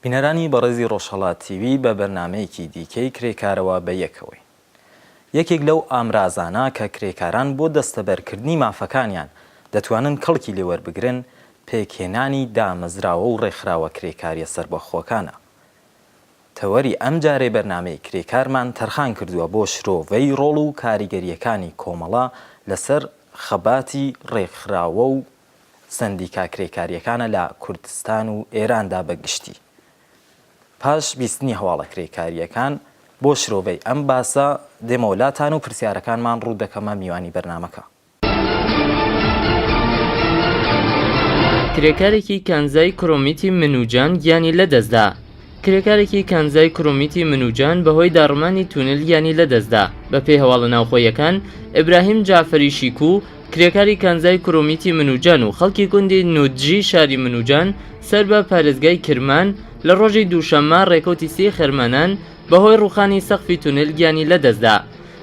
بینەرانی بەڕێزی ڕۆژهەڵات تیوی بە بەرنامەیەکی دیکەی کرێکارەوە بە یەکەوەین. یەکێک لەو ئامرازانە کە کرێکاران بۆ دەستەبەرکردنی مافەکانیان دەتوانن کەڵکی لێ وەربگرن، پێکهێنانی دامەزراوە و ڕێکخراوە کرێکارییە سەربەخۆکانە. تەوەری ئەم جارەی بەرنامەی کرێکارمان تەرخان کردووە بۆ شرۆڤەی ڕۆڵ و کاریگەرییەکانی کۆمەڵە لەسەر خەباتی ڕێکخراوە و سەندیکا کرێکارییەکانە لە کوردستان و ئێراندا بە گشتی. پاش بیستنی هەواڵە کرێکارییەکان، بۆ شرۆڤەی ئەم باسە دێمەوە لاتان و پرسیارەکانمان ڕوو دەکەمە میوانی بەرنامەکە. کرێکارێکی کانزای کرۆمیتی منوجان گیانی لەدەستدا. کرێکارێکی کانزای کرۆمیتی منوجان بەهۆی داڕمانی تونل گیانی لەدەستدا. بەپێی هەواڵە ناوخۆییەکان، ئیبراهیم جەعفەری شیکو، کرێکاری کانزای کرۆمیتی منوجان و خەڵکی گوندی نودژی شاری منوجان سەر بە پارێزگای کرمان، لە ڕۆژی دووشەممە ڕێکەوتی سێی خەرمانان بەهۆی ڕووخانی سەقفی تونل گیانی لەدەستدا.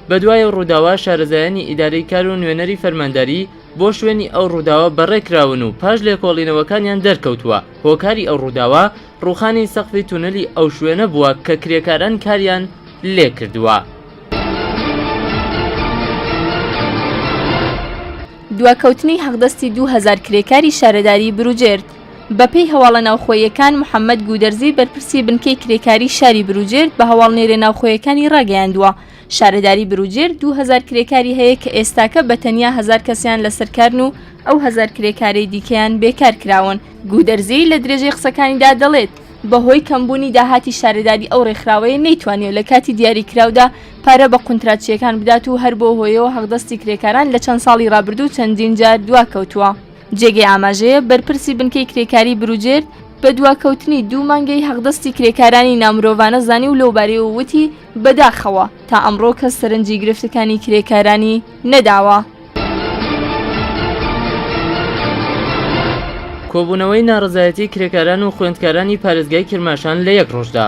بەدوای ئەو ڕووداوە شارەزایانی ئیدارەی کار و نوێنەری فەرمانداری بۆ شوێنی ئەو ڕووداوە بەڕێکراون و پاش لێکۆڵینەوەکانیان دەرکەوتووە هۆکاری ئەو ڕووداوە ڕووخانی سەقفی تونلی ئەو شوێنە بووە کە کرێکاران کاریان لێکردووە. دواکەوتنی حەقدەستی 2000 کرێکاری شارەداری بروجێرد بەپێی هەواڵە ناوخۆییەکان محەممەد گوودەرزی بەرپرسی بنکەی کرێکاری شاری بروجێرد بە هەواڵنێرە ناوخۆیەکانی ڕاگەیاندووە شارەداری بروجێرد 2000 کرێکاری هەیە کە ئێستاکە بە تەنیا هەزار کەسیان لەسەر کارن و ئەو هەزار کرێکارەی دیکەیان بێکار کراون. گوودەرزی لە درێژەی قسەکانیدا دەڵێت، بەهۆی کەمبوونی داهاتی شارەداری ئەو ڕێکخراوەیە نەیتوانیوە لە کاتی دیاریکراودا پارە بە قونتراتچییەکان بدات و هەر بەو هۆیەوە حەقدەستی کرێکاران لە چەند ساڵی ڕابردوو چەندین جار دواکەوتووە. جێگەی ئاماژەیە، بەرپرسی بنکەی کرێکاری بروجێرد بە دواکەوتنی دوو مانگەی حەقدەستی کرێکارانی نامرۆڤانە زانی و لەوبارەیەوە وتی، بەداخەوە تا ئەمڕۆ کەس سەرنجی گرفتەکانی کرێکارانی نەداوە. کۆبوونەوەی ناڕەزایەتی کرێکاران و خوێندکارانی پارێزگای کرماشان لە یەک ڕۆژدا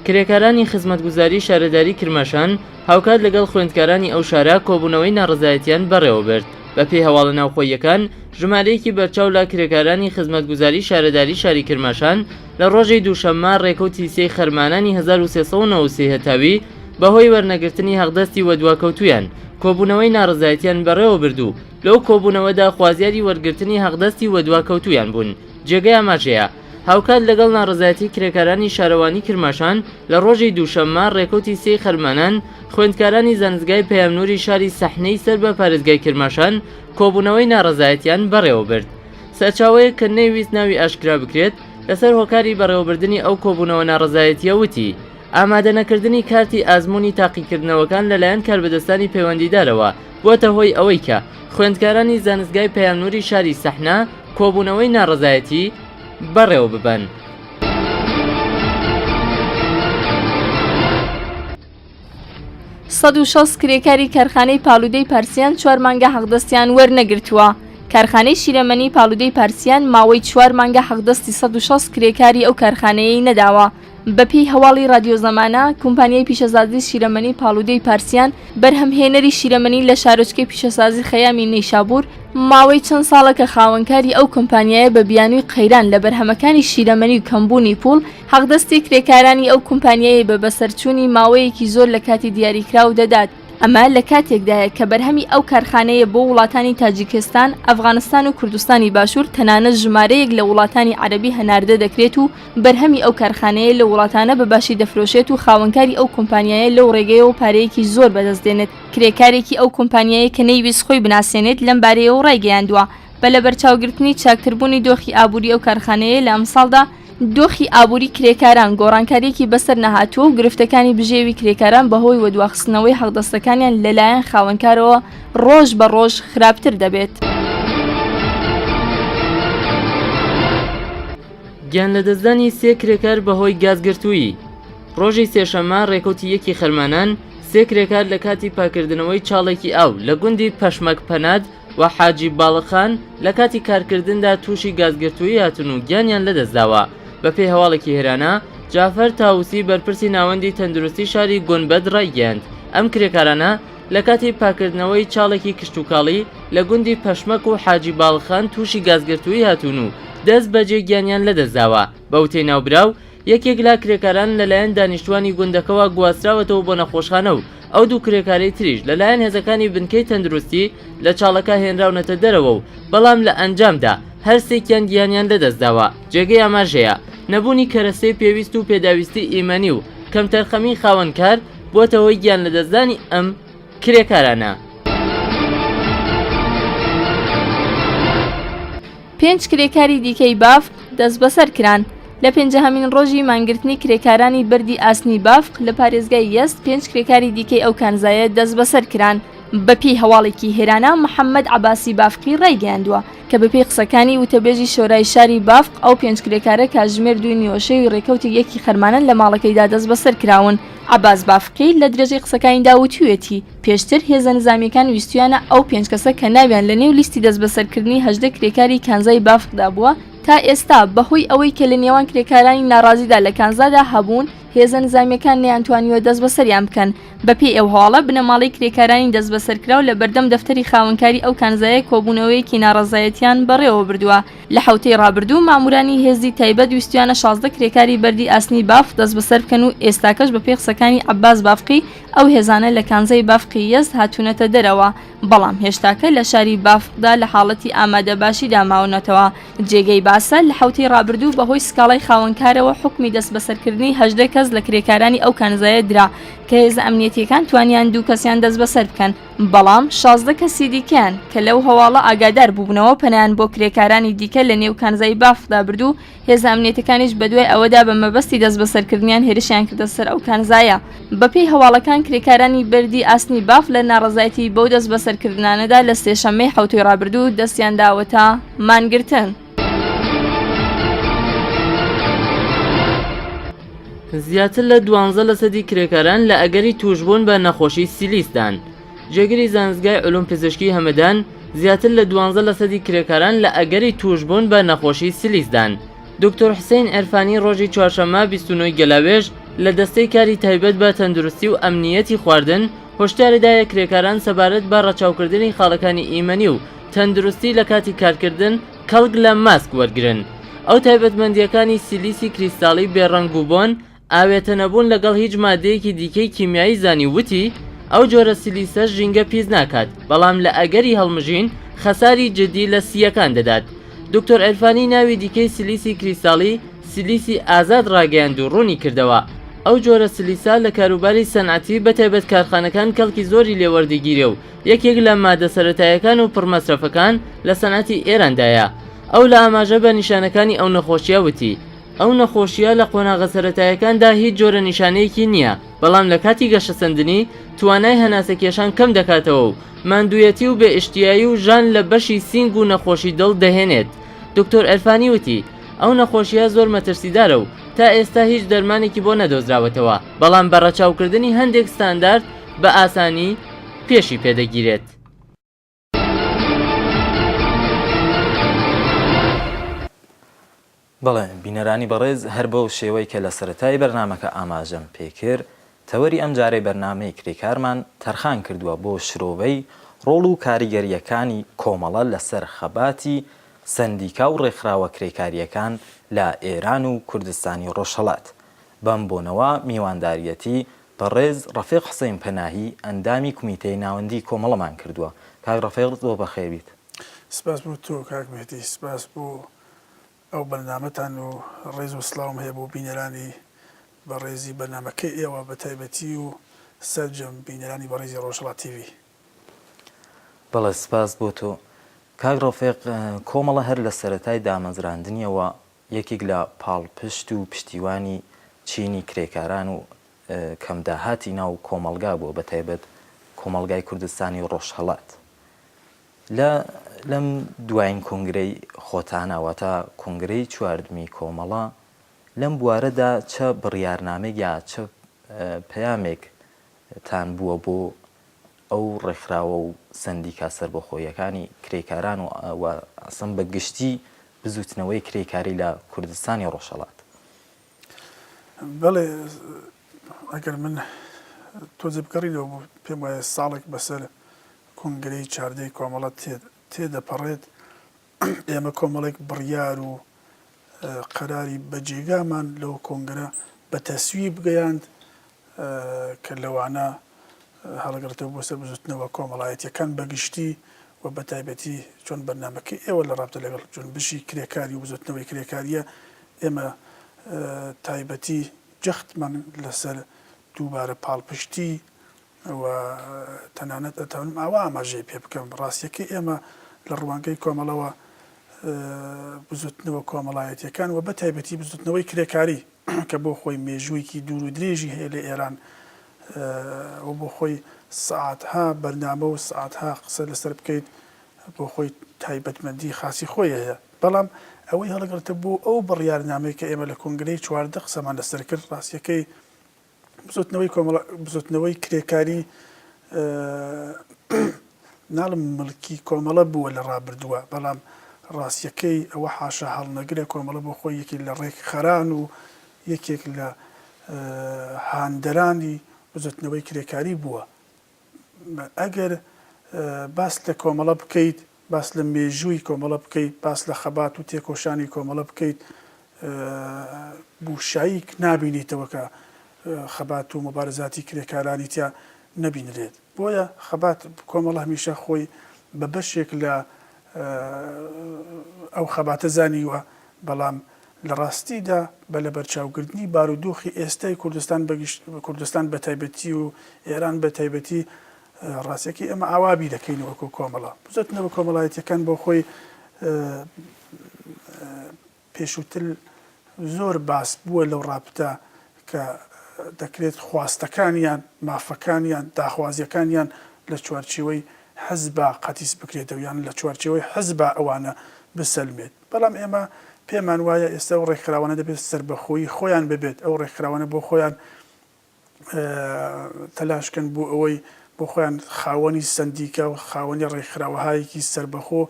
کرێکارانی خزمەتگوزاری شارەداری کرماشان هاوکات لەگەڵ خوێندکارانی ئەو شارە کۆبوونەوەی ناڕەزایەتیان بەڕێوەبرد. بەپێی هەواڵە ناوخۆییەکان، ژمارەیەکی بەرچاو لە کرێکارانی خزمەتگوزاری شارەداری شاری کرماشان لە ڕۆژی دووشەممە ڕێکەوتی سێی خەرمانانی 1393 هەتاوی بەهۆی وەرنەگرتنی حەقدەستی وەدواکەوتوویان کۆبوونەوەی ناڕەزایەتیان بەڕێوەبرد و لەو کۆبوونەوەدا خوازیاری وەرگرتنی حەقدەستی وەدواکەوتوویان بوون. جێگەی ئاماژەیە، هاوکات لەگەڵ ناڕەزایەتی کرێکارانی شارەوانی کرماشان لە ڕۆژی دووشەممە ڕێکەوتی سێی خەرمانان خوێندکارانی زانستگای پەیام نوری شاری سەحنەی سەر بە پارێزگای کرماشان کۆبوونەوەی ناڕەزایەتیان بەڕێوەبرد. سەرچاوەیەک کە نەیویست ناوی ئاشکرا بکرێت لەسەر هۆکاری بەڕێوەبردنی ئەو کۆبوونەوە ناڕەزایەتییە وتی، ئامادەنەکردنی کارتی ئازموونی تاقیکردنەوەکان لەلایەن کاربەدەستانی پەیوەندیدارەوە بووەتە هۆی ئەوەی کە خوێندکارانی زانستگای پەیام نوری شاری سەحنە کۆبوونەوەی ناڕەزایەتی بەڕێوە ببەن. 160 کرێکاری کارخانەی پالوودەی پارسیان چوار مانگە حەقدەستیان وەرنەگرتووە. کارخانەی شیرەمەنی پالوودەی پارسیان ماوەی چوار مانگە حەقدەستی 160 کرێکاری ئەو کارخانەیەی نەداوە. بەپێی هەواڵی ڕادیۆ زەمانە، کۆمپانیای پیشەسازی شیرەمەنی پاڵوودەی پارسیان، بەرهەمهێنەری شیرەمەنی لە شارۆچکەی پیشەسازی خەیامی نەیشابوور، ماوەی چەند ساڵە کە خاوەنکاری ئەو کۆمپانیایە بە بیانووی قەیران لە بەرهەمەکانی شیرەمەنی و کەمبوونی پووڵ، حەقدەستی کرێکارانی ئەو کۆمپانیایەی بە بەسەرچوونی ماوەیەکی زۆر لە کاتی دیاریکراو دەدات. ئەمە لە کاتێکدایە کە بەرهەمی ئەو کارخانەیە بۆ وڵاتانی تاجیکستان، ئەفغانستان و کوردستانی باشوور تەنانەت ژمارەیەک لە وڵاتانی عەرەبی هەناردە دەکرێت و بەرهەمی ئەو کارخانەیە لەو وڵاتانە بە باشی دەفرۆشێت و خاوەنکاری ئەو کۆمپانیایە لەو ڕێگەیەوە پارەیەکی زۆر بەدەست دێنێت. کرێکارێکی ئەو کۆمپانیایە کە نەیویست خۆی بناسێنێت لەم بارەیەوە ڕایگەیاندووە، بە لەبەرچاوگرتنی چاکتربوونی دۆخی ئابووری ئەو کارخانەیە لە ئەمساڵدا، دۆخی ئابووری کرێکاران گۆڕانکارییەکی بەسەر نەهاتووە و گرفتەکانی بژێوی کرێکاران بەهۆی وەدواخستنەوەی حەقدەستەکانیان لەلایەن خاوەنکارەوە ڕۆژ بە ڕۆژ خراپتر دەبێت. گیانلەدەستدانی سێ کرێکار بەهۆی گازگرتوویی ڕۆژی سێشەممە ڕێکەوتی یەکی خەرمانان، سێ کرێکار لە کاتی پاکردنەوەی چاڵێکی ئاو لە گوندی پەشمەک پەناد و حاجی باڵخان لە کاتی کارکردندا تووشی گازگرتوویی هاتون و گیانیان لەدەستداوە. بەپێی هەواڵێکی هێرانا، جافەر تاوسی بەرپرسی ناوەندی تەندروستی شاری گونبەد ڕایگەیاند، ئەم کرێکارانە لە کاتی پاکردنەوەی چاڵێکی کشتوکاڵی لە گوندی پەشمەک و حاجی باڵخان تووشی گازگرتوویی هاتوون و دەست بەجێ گیانیان لەدەستداوە. بە وتەی ناوبراو، یەکێک لە کرێکاران لەلایەن دانیشتوانی گوندەکەوە گواستراوەتەوە بۆ نەخۆشخانە و ئەو دوو کرێکارەی تریش لەلایەن هێزەکانی بنکەی تەندروستی لە چاڵەکە هێنراونەتە دەرەوە و بەڵام لە ئەنجامدا هەرسێکیان گیانیان لەدەستداوە. جێگەی ئاماژەیە، نەبوونی کەرەستەی پێویست و پێداویستی ئیمەنی و کەمتەرخەمی خاوەنکار بووەتە هۆی گیانلەدەستدانی ئەم کرێکارانە. پێنج کرێکاری دیکەی بافق دەستبەسەر کران. لە پێنجەهەمین ڕۆژی مانگرتنی کرێکارانی بەردی ئاسنی بافق لە پارێزگای یەزد پێنج کرێکاری دیکەی ئەو کانزایە دەستبەسەر کران. بەپێی هەواڵێکی هێرانا محەممەد عەباسی بافقی ڕایگەیاندووە کە بەپێی قسەکانی وتەبێژی شۆرای شاری بافق ئەو پێنج کرێکارە کاتژمێر دووی نیوەشەوی ڕێکەوتی یەکی خەرمانان لە ماڵەکەیدا دەستبەسەر کراون. عەباس بافقی لە درێژەی قسەکانیدا وتوویەتی، پێشتر هێزە نزامییەکان ویستوویانە ئەو پێنج کەسە کە ناویان لە نێو لیستی دەستبەسەرکردنی 18 کرێکاری کانزای بافقدا بووە، تا ئێستا بەهۆی ئەوەی کە لە نێوان کرێکارانی ناڕازیدا لە کانزادا هەبوون، هێزە نزامییەکان نەیانتوانیوە دەستبەسەریان بکەن. بەپێی ئەو هەواڵە، بنەماڵەی کرێکارانی دەستبەسەرکراو لە بەردەم دەفتەری خاوەنکاری ئەو کانزایە کۆبوونەوەیەکی ناڕەزایەتیان بەڕێوە بردووە. لە حەوتەی ڕابردوو مامورانی هێزی تایبەت ویستویانە 16 کرێکاری بەردی ئاسنی بافق دەستبەسەر بکەن و ئێستاکەش بەپێی قسەکانی عەباس بافقی ئەو هێزانە لە کانزای بافقی یەزد هاتوونەتە دەرەوە بەڵام هێشتاکە لە شاری بافقدا لە حاڵەتی ئامادەباشیدا ماونەتەوە. جێگەی باسە لە حەوتەی ڕابردوو بەهۆی سکاڵای خاوەنکارەوە حوکمی دەستبەسەرکردنی 18 کەس لە کرێکارانی ئەو کانزایە درا کە هێزە ئەمنیەتیەکان توانیان دوو کەسیان دەستبەسەر بکەن. بەڵام 16 کەسی دیکەیان کە لەو هەواڵە ئاگادار بووبنەوە پەنایان بۆ کرێکارانی دیکە لە نێو کانزای بافقدا برد و هێزە ئەمنیەتەکانیش بەدوای ئەوەدا بە مەبەستی دەستبەسەرکردنیان هێرشیان کردە سەر ئەو کانزایە. بەپێی هەواڵەکان کرێکارانی بەردی ئاسنی باف لە ناڕەزایەتی بەو دەستبەسەرکردنانەدا لە سێشەممەی حەوتووی ڕابردوو دەستیان داوەتە مانگرتن. زیاتر لە دوانزە لەسەدی کرێکاران لە ئەگەری تووشبوون بە نەخۆشی سیلیسدان. جێگری زانستگای علوم پزیشکی هەمەدان، زیاتر لە دوانزە لەسەدی کرێکاران لە ئەگەری تووشبوون بە نەخۆشی سیلیسدان. دکتۆر حسین عرفانی ڕۆژی چوارشەممە 29 گەلاوێژ لە دەستەی کاری تایبەت بە تەندروستی و ئەمنیەتی خواردن هۆشداری دایە کرێکاران سەبارەت بە ڕەچاوکردنی خاڵەکانی ئیمەنی و تەندروستی لە کاتی کارکردن کەڵک لە ماسک وەرگرن. ئەو تایبەتمەندییەکانی سیلیسی کریستاڵی بێ ڕەنگ و بۆن، ئاوێتە نەبوون لەگەڵ هیچ مادەیەکی دیکەی کیمیایی زانی و وتی، ئەو جۆرە سیلیسە ژینگە پیس ناکات، بەڵام لە ئەگەری هەڵمژین خەساری جددی لە سییەکان دەدات. دکتۆر عیرفانی ناوی دیکەی سیلیسی کریستاڵی، سیلیسی ئازاد ڕاگەیاند و ڕوونی کردەوە، ئەو جۆرە سیلیسە لە کاروباری سەنعەتی بەتایبەت کارخانەکان کەڵکی زۆری لێ وەردەگیرێ و یەکێک لە مادە سەرەتایەکان و پڕمەسرەفەکان لە سەنعەتی ئێراندایە. ئەو لە ئاماژە بە نیشانەکانی ئەو نەخۆشییە وتی، ئەو نەخۆشییە لە قۆناغە سەرەتایەکاندا هیچ جۆرە نیشانەیەکی نییە، بەڵام لە کاتی گەشەسەندنی، توانای هەناسەکێشان کەم دەکاتەوە و ماندوویەتی و بێ ئیشتیایی و ژان لە بەشی سینگ و نەخۆشی دڵ دەهێنێت. دکتۆر عرفانی وتی، ئەو نەخۆشییە زۆر مەترسیدارە و تا ئێستا هیچ دەرمانێکی بۆ نەدۆزراوەتەوە، بەڵام بە ڕەچاوکردنی هەندێک ستاندارد بە ئاسانی پێشی پێدەگیرێت. بەڵێ بینەرانی بەڕێز هەر بەو شێوەی کە لە سەرەتای بەرنامەکە ئاماژەم پێکرد تەوەری ئەمجارەی بەرنامەی کرێکارمان تەرخان کردووە بۆ شرۆڤەی ڕۆڵ و کاریگەرییەکانی کۆمەڵە لەسەر خەباتی سەندیکا و ڕێکخراوە کرێکارییەکان لە ئێران و کوردستانی ڕۆژهەڵات. بەم بۆنەوە میوانداریەتی بەڕێز ڕەفیق حسین پەناهی ئەندامی کومیتەی ناوەندی کۆمەڵەمان کردووە. کاک ڕەفیق زۆر بەخێر بیت. سپاس بۆ تۆ کاک مێهدی، سپاس بۆ ئەو بەرنامەتان و ڕێز و سڵاوم هەیە بۆ بینەرانی بەڕێزی بەرنامەکەی ئێوە بە تایبەتی و سەرجەم بینەرانی بەڕێزی ڕۆژهەڵات تیڤی. بەڵێ سپاس بۆ تۆ. کاک ڕەفیق کۆمەڵە هەر لە سەرەتای دامەزراندنیەوە یەکێک لە پاڵپشت و پشتیوانی چینی کرێکاران و کەمداهاتی ناو کۆمەڵگا بووە بەتایبەت کۆمەڵگای کوردستانی ڕۆژهەڵات. لە لەم دوایین کۆنگرەی خۆتانە واتە کۆنگرەی چواردمی کۆمەڵە لەم بوارەدا چە بڕیارنامەیەک یا چە پەیامێک تان بووە بۆ ئەو ڕێکخراوە و سەندیکا سەربەخۆیەکانی کرێکاران و و ئەسڵەن بە گشتی بزووتنەوەی کرێکاری لە کوردستانی ڕۆژهەڵات؟ بەڵێ ئەگەر من تۆزێ بگەڕینەوە بۆ پێم وایە ساڵێک بەسەر کۆنگرەی چاردەی کۆمەڵە تێدەپەڕێت ئێمە کۆمەڵێک بڕیار و. قەراری بەجێگامان لەو کۆنگرە بە تەسویب گەیاند کە لەوانە هەڵگڕێتەوە بۆ سەر بزوتنەوە کۆمەڵایەتیەکان بە گشتی و بە تایبەتی چۆن بەرنامەکەی ئێوە لە ڕابتە لەگەڵ جونبشی کرێکاری و بزوتنەوەی کرێکاریە ئێمە تایبەتی جەختمان لەسەر دووبارە پاڵپشتی و تەنانەت ئەتوانم ئاوا ئاماژەی پێ بکەم ڕاستیەکەی ئێمە لە ڕوانگەی کۆمەڵەوە بزوتنەوە کۆمەڵایەتیەکان و بە تایبەتی بزوتنەوەی کرێکاری کە بۆ خۆی مێژوویەکی دوور و درێژی هەیە لە ئێران و بۆ خۆی سەعاتها بەرنامە و سەعاتها قسە لەسەر بکەیت بۆ خۆی تایبەتمەندی خاسی خۆی هەیە بەڵام ئەوەی هەڵگرتە بۆ ئەو بڕیارنامەی کە ئێمە لە کۆنگرەی 14 قسەمان لەسەر کرد ڕاستیەکەی بزوتنەوەی کۆمەڵە بزوتنەوەی کرێکاری ناڵم ملکی کۆمەڵە بووە لە ڕابردووە بەڵام ڕاستیەکەی ئەوە حاشا هەڵنەگرە کۆمەڵە بۆ خۆی یەکێک لە ڕێکخەران و یەکێک لە هاندەرانی بزوتنەوەی کرێکاری بووە ئەگەر باس لە کۆمەڵە بکەیت، باس لە مێژووی کۆمەڵە بکەیت، باس لە خەبات و تێکۆشانی کۆمەڵە بکەیت، بوشاییک نابینیتەوە کە خەبات و موبارزاتی کرێکارانی تیا نەبینرێت. بۆیە خەبات کۆمەڵە هەمیشە خۆی بە بەشێک لە ئەو خەباتە زانیوە، بەڵام لە ڕاستیدا بە لەبەرچاوگرتنی بارودۆخی ئێستای کوردستان بە گشت کوردستان بە تایبەتی و ئێران بە تایبەتی ڕاستیەکەی ئێمە ئاوا بیرەکەینەوە وەکو کۆمەڵە بزوتنەوە کۆمەڵایەتیەکان بۆ خۆی پێشووتر زۆر باس بووە لەو ڕابتە کە دەکرێت خواستەکانیان، مافەکانیان، داخوازیەکانیان لە چوارچێوەی حزبا قەتیس بکرێتەوە یان لە چوارچێوەی حزبا ئەوانە بسەلمێت. بەڵام ئێمە پێمان وایە ئێستا ئەو ڕێکخراوانە دەبێت سەربەخۆیی خۆیان ببێت، ئەو ڕێکخراوانە بۆ خۆیان تەلاش کەن بۆ ئەوەی بۆ خۆیان خاوەنی سەندیکا و خاوەنی ڕێکخراوەهایەکی سەربەخۆ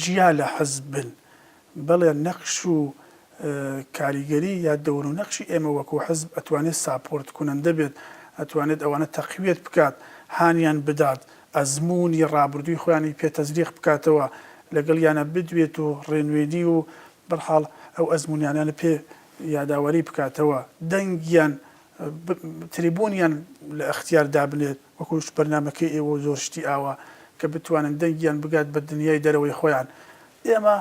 جیا لە حزب بن. بەڵێ نەخش و کاریگەری یا دەور و نەخشی ئێمە وەکو حزب ئەتوانێت support کونەندە بێت، ئەتوانێت ئەوانە تەقویەت بکات، هانیان بدات، ئەزموونی ڕابردووی خۆیانی پێ تەزریق بکاتەوە، لەگەڵیانا بدوێت و ڕێنوێنی و بەرحاڵ ئەو ئەزموونیانە پێ یاداوەری بکاتەوە، دەنگیان تریبونیان لە ئەختیار دابنێت وەکو بەرنامەکەی ئێوە و زۆر شتی ئاوا کە بتوانن دەنگیان بگات بە دنیای دەرەوەی خۆیان. ئێمە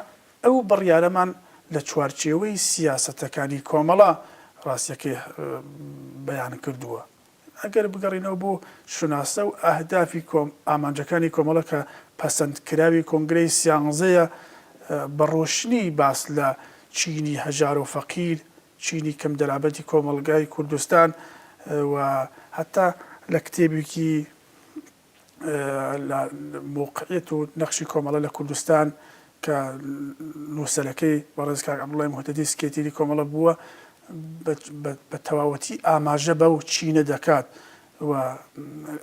ئەو بڕیارەمان لە چوارچێوەی سیاسەتەکانی کۆمەڵە ڕاستیەکەی بەیان کردووە. ئەگەر بگەڕینەوە بۆ شوناسە و ئەهدافی کۆم ئامانجەکانی کۆمەڵە کە پەسەندکراوی کۆنگرەی سیانزەیە بە ڕۆشنی باس لە چینی هەژار و فەقیر، چینی کەمدەرامەتی کۆمەڵگای کوردستان و هەتا لە کتێبێکی لە مەوقعیەت و نەخشی کۆمەڵە لە کوردستان کە نووسەرەکەی بەڕێز کاک عەبدوڵای موهتەدی سکرتێری کۆمەڵە بووە بە تەواوەتی ئاماژە بەو چینە دەکات و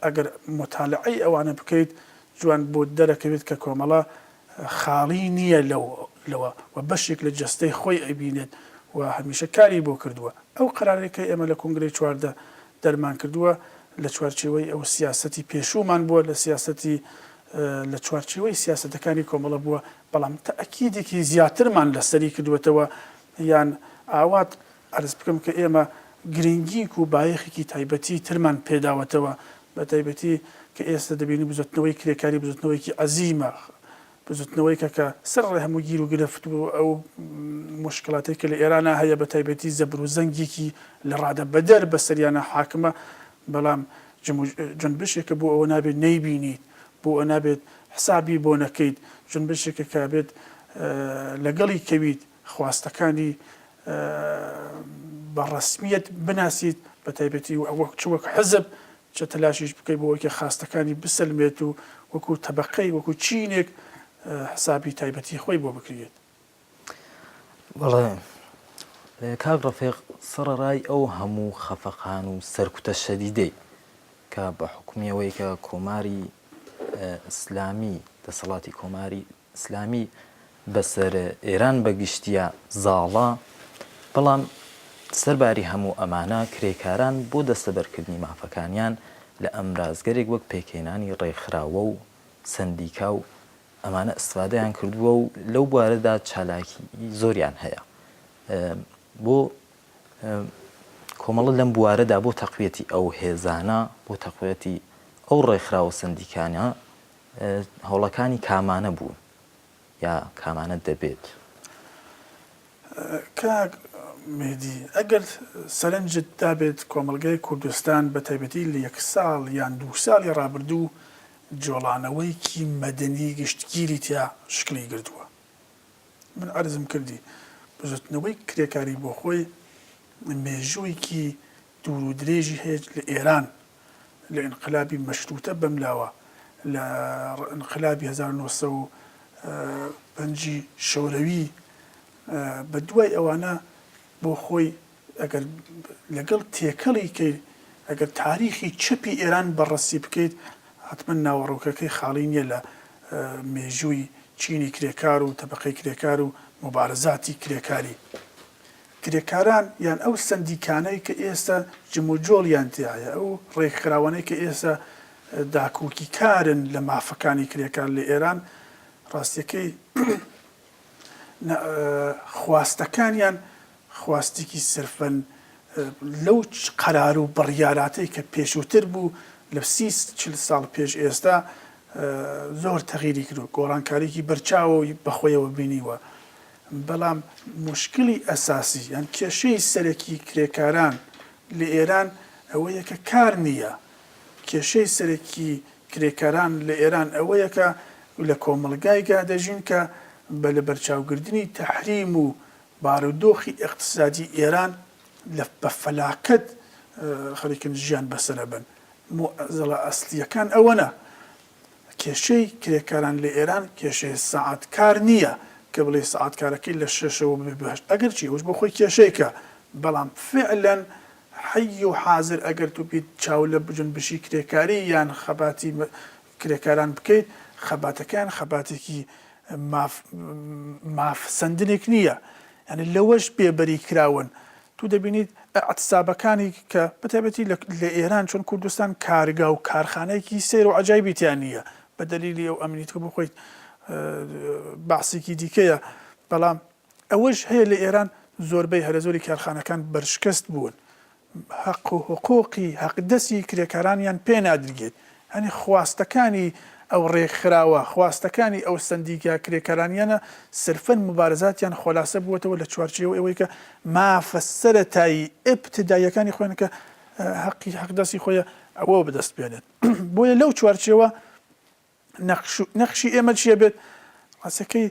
ئەگەر موتالعەی ئەوانە بکەیت جوان بۆت دەرەکەوێت کە کۆمەڵە خاڵی نییە لەوە و بەشێک لە جەستەی خۆی ئەیبینێت و هەمیشە کاری بۆ کردووە. ئەو قەرارەی کە ئێمە لە کۆنگرەی 14 دەرمان کردووە لە چوارچێوەی ئەو سیاسەتی پێشوومان بووە، لە سیاسەتی لە چوارچێوەی سیاسەتەکانی کۆمەڵە بووە، بەڵام تەئکیدێکی زیاترمان لەسەری کردووەتەوە یان ئاوات عەرز بکەم کە ئێمە گرنگیک و بایەخێکی تایبەتی ترمان پێداوەتەوە، بە تایبەتی کە ئێستا دەبینین بزوتنەوەی کرێکاری بزوتنەوەیەکی عەزیمە، بزوتنەوەیەکە کە سەرەڕای هەموو گیر و گرفت و ئەو موشکڵاتەی کە لە ئێرانا هەیە بە تایبەتی زەبر و زەنگێکی لە ڕادە بەدەر بەسەریانا حاکمە، بەڵام جونبشێکە بۆ ئەوە نابێت نەیبینیت، بۆ ئەوە نابێت حسابی بۆ نەکەیت، جونبشێکە کە ئەبێت لەگەڵی کەویت، خواستەکانی بە ڕەسمیەت بناسیت بە تایبەتی وەک چ وەک حزب چ تەلاشیش بکەیت بۆ ئەوەی کە خواستەکانی بسەلمێت و وەکو تەبەقەی وەکو چینێک حسابی تایبەتی خۆی بۆ بکرێت. بەڵێ کاک ڕەفیق سەڕەڕای ئەو هەموو خەفەقان و سەرکوتە شەدیدەی کە بە حوکمی ئەوەی کە کۆماری ئیسلامی دەسەڵاتی کۆماری ئیسلامی بەسەر ئێران بە گشتییە زاڵە، بەڵام سەرباری هەموو ئەمانە کرێکاران بۆ دەستەبەرکردنی مافەکانیان لە ئەمرازگەلێک وەک پێکهێنانی ڕێکخراوە و سەندیکا و ئەمانە ئیستفادەیان کردووە و لەو بوارەدا چالاکیی زۆریان هەیە. بۆ کۆمەڵە لەم بوارەدا بۆ تەقویەتی ئەو هێزانە، بۆ تەقویەتی ئەو ڕێکخراو و سەندیکانە هەوڵەکانی کامانە بوون یا کامانە دەبێت؟ کاک مێهدی ئەگەر سەرنجت دابێت کۆمەڵگای کوردستان بە تایبەتی لە یەک ساڵ یان دوو ساڵی ڕابردوو جۆڵانەوەیەکی مەدەنی گشتگیری تیا شکڵی گرتووە. من عەرزم کردی بزوتنەوەی کرێکاری بۆ خۆی مێژوویکی دوور و درێژی هەیە لە ئێران لە ئینقلابی مەشروتە بەملاوە لە ئینقلابی 1905 شۆرەوی بە دوای ئەوانە بۆ خۆی ئەگەر لەگەڵ تێکەڵی کەی ئەگەر تاریخی چەپی ئێران بەڕەسی بکەیت حەتمەن ناوەڕۆکەکەی خاڵی نییە لە مێژووی چینی کرێکار و تەبەقەی کرێکار و موبارزاتی کرێکاری. کرێکاران یان ئەو سەندیکانەی کە ئێستا جموجۆڵیان تیایە، ئەو ڕێکخراوانەی کە ئێستا داکۆکیکارن لە مافەکانی کرێکار لە ئێران، ڕاستیەکەی خواستەکانیان خواستێکی سرفەن لەو قەرار و بڕیاراتەی کە پێشووتر بوو لە سی چل ساڵ پێش ئێستا زۆر تەغیری کردووە، گۆڕانکاریی بەرچاوی بەخۆیەوە بینیوە، بەڵام موشکلی ئەساسی یان کێشەی سەرەکی کرێکاران لە ئێران ئەوەیە کە کار نییە، کێشەی سەرەکی کرێکاران لە ئێران ئەوەیە کە لە کۆمەڵگایگا دەژین کە بە لەبەرچاوگردنی تەحریم و بارودۆخی ئیقتسادی ئێران لە بە فەلاکەت خەریکن ژیان بەسەر ئەبەن. موعزەڵە ئەسلییەکان ئەوەنە. کێشەی کرێکاران لە ئێران کێشەی سەعات کار نییە کە بڵێی سەعات کارەکەی لە شەشەوە ببێ بە هەشت ئەگەرچی ئەوەش بۆ خۆی کێشەیەکە بەڵام فعلەن حەی و حازر ئەگەر تۆ بیت چاو لە جونبشی کرێکاری یان خەباتی کرێکاران بکەیت خەباتەکەیان خەباتێکی ماف ماف سەندنێک نییە یانی لەوەش بێبەری کراون تو دەبینیت ئیعتسابەکانی کە بەتایبەتی لە ئێران چون کوردستان کارگا و کارخانەیەکی سەیر و عەجایبی تیا نییە بە دەلیلی ئەو ئەمنیت کە بۆ خۆی بەعسێکی دیکەیە بەڵام ئەوەش هەیە لە ئێران زۆربەی هەرەزۆری کارخانەکان بەرشکست بوون هەق و حقوقی هەقدەسی کرێکارانیان پێ نادرگێت یانی خواستەکانی ئەو ڕێکخراوە، خواستەکانی ئەو سەندیکا کرێکارانیانە سرفەن موبارزاتیان خۆلاسە بووەتەوە لە چوارچێوەی ئەوەی کە مافە سەرەتایی ئیبتداییەکانی خۆیان کە هەقی هەقدەستی خۆیە ئەوە بەدەست بێنێت. بۆیە لەو چوارچێوە نەقش نەقشی ئێمە چیە بێت؟ ڕاستەکەی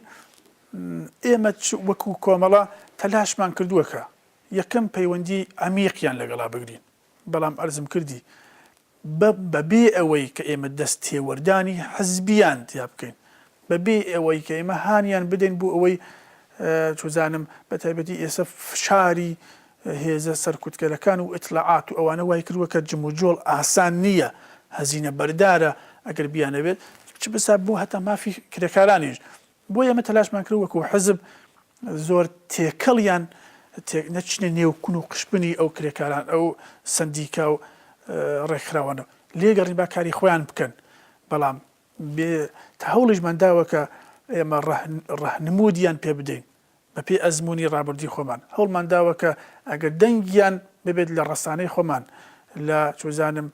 ئێمە وەکو کۆمەڵە تەلاشمان کردووە کە یەکەم پەیوەندی عەمیقیان لەگەڵا بگرین بەڵام عەرزم کردی بە بەبێ ئەوەی کە ئێمە دەست تێوەردانی حزبیان تیا بکەین، بە بێ ئەوەی کە ئێمە هانیان بدەین بۆ ئەوەی چوزانم بە تایبەتی ئێستا فشاری هێزە سەرکوتکەرەکان و ئیتلاعات و ئەوانە وای کردووە کە جموجۆڵ ئاسان نییە، هەزینە بەردارە ئەگەر بیانەوێت چ بەسا بۆ هەتا مافی کرێکارانیش. بۆیە ئێمە تەلاشمان کرد وەکو حزب زۆر تێکەڵیان نەچنە نێو کون و قشپنی ئەو کرێکاران ئەو سەندیکا و ڕێکخراوانە لێگەڕین با کاری خۆیان بکەن بەڵام بێ تا هەوڵیشمان داوە کە ئێمە ڕەهنمودیان پێ بدەین بەپێی ئەزموونی ڕابردووی خۆمان هەوڵمان داوە کە ئەگەر دەنگیان ببێت لە ڕەسانەی خۆمان لە چوزانم